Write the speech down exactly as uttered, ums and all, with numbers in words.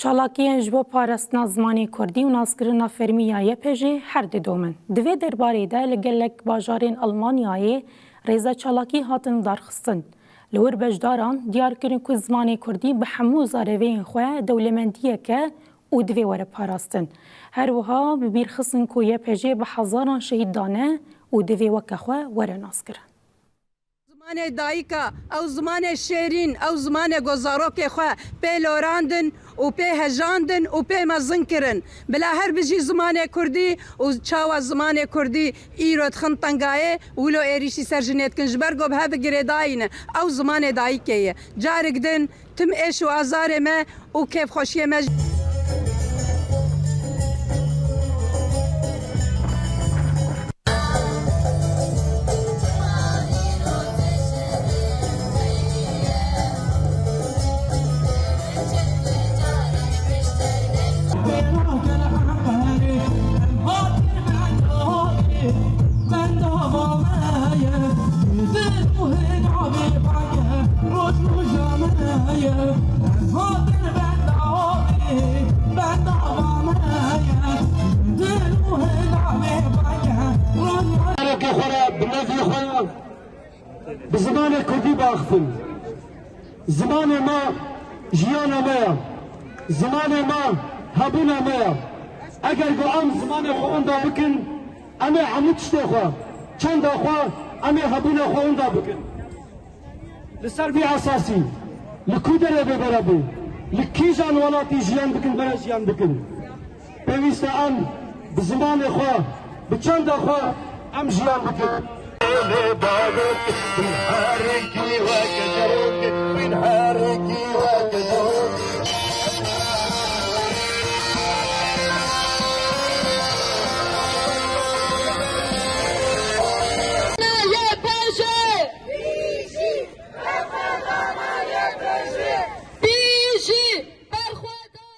Çalakiyên ji bo parastina zimanê kurdî û naskirina fermî ya Y P G her didomin. Di vê derbarê de li gelek bajarên Almanyayê rêza çalakî hatin darxistin. Li wir beşdaran diyar kirin ku zimanê kurdî bi hemû zareveyên xwe dewlemendiyek e û divê were parastin. Her wiha bi bîr xistin ku Y P G bi hezaran şehîd dane û divê weke xwe were naskirin. Zimanê dayika, ew zimanê şêrîn, ew zimanê ku zarokê xwe pê lorandin û pê hejandin û pê mezin kirin. Bila her bijî zimanê kurdî û çawa zimanê kurdî îro dixin tengayê, wilo êrîşî ser jinê dikin, ji ber ku bi hev girêdayî ne. Ew zimanê dayikê ye. Carik din tim êş û azarê me û kêfxweşiyê me. Serokê xwe re bi navê xwe bi zimanê kurdî biaxifin. Zimanê me jiyana me ye. Zimanê me hebûna me ye. Eger ku em zimanê xwe winda bikin, em ê hemû tiştê xwe, çanda xwe, em ê hebûna xwe winda bikin. Li ser vî esasî, li ku derê bê bere bê, li kîjan welatî jiyan bikin, bere jiyan bikin. Pêwîst e em bi zimanê xwe, bi çanda xwe em jiyan bikin.